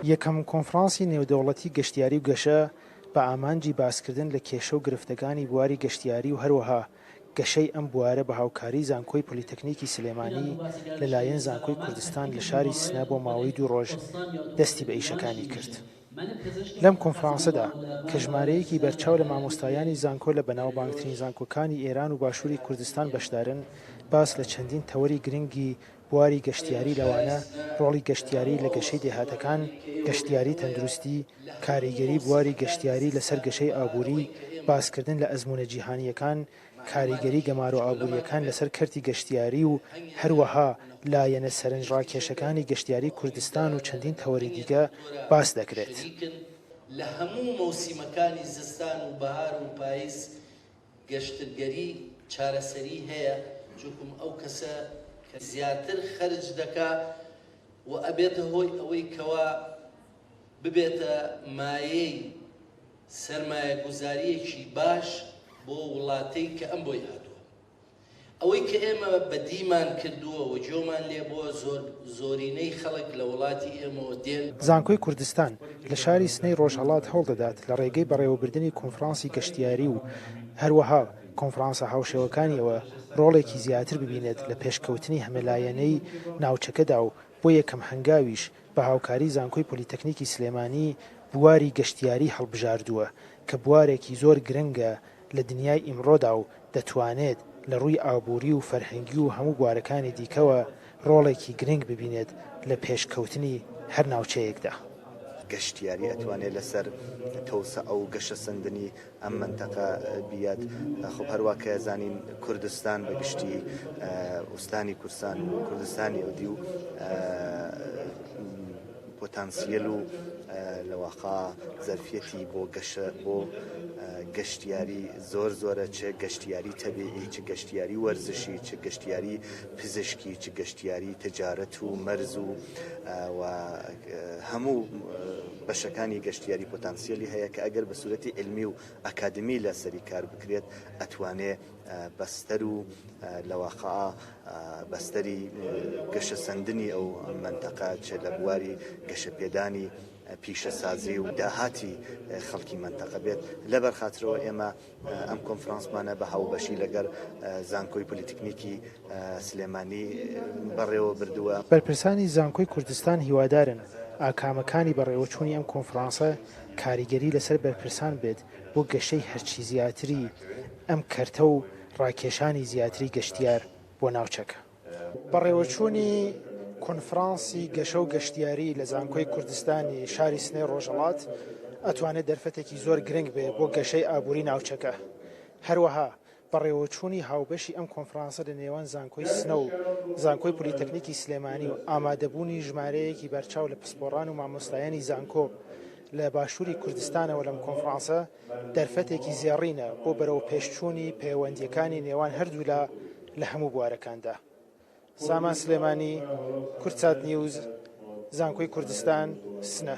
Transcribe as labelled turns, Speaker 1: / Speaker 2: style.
Speaker 1: یەکەم کۆنفرانسی نێودەوڵەتی گەشتیاری و گەشە بە ئامانجی باسکردن لە کێشە و گرفتەکانی بواری گەشتیاری و هەروەها گەشەی ئەم بوارە بە هاوکاری زانکۆی پۆلیتەکنیکی سلێمانی لە لایەن زانکۆی کوردستان لە شاری سنە بۆ ماوەی دوو ڕۆژ دەستی بە ئیشەکانی کرد. لەم کۆنفرانسەدا کە ژمارەیەکی بەرچاو لە مامۆستایانی زانکۆ لە بەناوبانگترین زانکۆکانی ئێران و باشووری کوردستان بەشدارن، باس لە چەندین تەوەری گرنگی بواری گەشتیاری لەوانە ڕۆڵی گەشتیاری لە گەشەی دێهاتەکان، گەشتیاری تەندروستی، کاریگەری بواری گەشتیاری لەسەر گەشەی ئابووری، باسکردن لە ئەزموونە جیهانییەکان، کاریگەری گەمارۆ ئابوورییەکان لەسەر کەرتی گەشتیاری و هەروەها لایەنە سەرنجڕاکێشەکانی گەشتیاری کوردستان و چەندین تەوەری دیکە باس دەکرێت.
Speaker 2: لە هەموو مەوسیمەکانی زستان و بەهار و پایز گەشتگەری چارەسەری هەیە چونکم ئەو کەسە کە زیاتر خەرج دەکا و ئەبێتە هۆی ئەوەی کەوا ببێتە مایەی سەرمایەگوزاریەکی باش بۆ وڵاتەی کە ئەم بۆی هاتووە. ئەوەی کە ئێمە بەدیمان کردووە و گوێمان لێ بووە زۆر زۆرینەی خەڵک لە وڵاتی ئێمەوە دێن.
Speaker 1: زانکۆی کوردستان لە شاری سنەی ڕۆژهەڵات هەوڵ دەدات لە ڕێگەی بەڕێوەبردنی کۆنفرانسی گەشتیاری و هەروەها کۆنفرانسە هاوشێوەکانیەوە ڕۆڵێکی زیاتر ببینێت لە پێشکەوتنی هەمەلایەنەی ناوچەکەدا و بۆ یەکەم هەنگاویش بە هاوکاری زانکۆی پۆلیتەکنیکی سلێمانی بواری گەشتیاری هەڵبژاردووە کە بوارێکی زۆر گرنگە لە دنیای ئیمڕۆدا و دەتوانێت لە ڕووی ئابووری و فەرهەنگی و هەموو بوارەکانی دیکەوە ڕۆڵێکی گرنگ ببینێت لە پێشکەوتنی هەر ناوچەیەکدا.
Speaker 3: گەشتیاری ئەتوانێ لەسەر تەوسەعە و گەشەسەندنی ئەم مەنتەقە بیەت. خب هەروا کە زانین کوردستان بە گشتی ئوستانی کورسان و کوردستانی ئەودی و پۆتانسیەل و لە واقع زەرفیەتی بۆ گەشە بۆ گەشتیاری زۆر زۆرە چ گەشتیاری تەبیعی چ گەشتیاری وەرزشی چ گەشتیاری پزیشکی چ گەشتیاری تجارەت و مەرز و و هەموو بەشەکانی گەشتیاری پۆتانسیەلی هەیە کە ئەگەر بە سوورەتی علمی و ئەکادمی لەسەری کار بکرێت ئەتوانێ بەستەر و لە واقع بەستەری گەشەسەندنی ئەو مەنتەقە چ لە بواری گەشەپێدانی پیشەسازی و داهاتی خەڵکی مەنتەقە بێت. لەبەر خاترەوە ئێمە ئەم کۆنفرانسمانە بە هاوبەشی لەگەر زانکۆی پۆلیتەکنیکی سلێمانی بەڕێوە بردووە.
Speaker 1: بەرپرسانی زانکۆی کوردستان هیوادارن ئاکامەکانی بەڕێوەچوونی ئەم کۆنفرانسە کاریگەری لەسەر بەرپرسان بێت بۆ گەشەی هەرچی زیاتری ئەم کەرتە و ڕاکێشانی زیاتری گەشتیار بۆ ناوچەکە. بەڕێوەچوونی کۆنفرانسی گەشە و گەشتیاری لە زانکۆی کوردستانی شاری سنەی ڕۆژهەڵات ئەتوانێت دەرفەتێکی زۆر گرنگ بێ بۆ گەشەی ئابووری ناوچەکە. هەروەها بەڕێوەچوونی هاوبەشی ئەم کۆنفرانسە لە نێوان زانکۆی سنە و زانکۆی پۆلیتەکنیکی سلێمانی و ئامادەبوونی ژمارەیەکی بەرچاو لە پسپۆڕان و مامۆستایانی زانکۆ لە باشووری کوردستانەوە لەم کۆنفرانسە دەرفەتێکی زێڕینە بۆ بەرەوپێشچوونی پەیوەندییەکانی نێوان هەردوولا لە هەموو بوارەکاندا. سامان سلێمانی، کوردسات نیوز، زانکۆی کوردستان، سنە.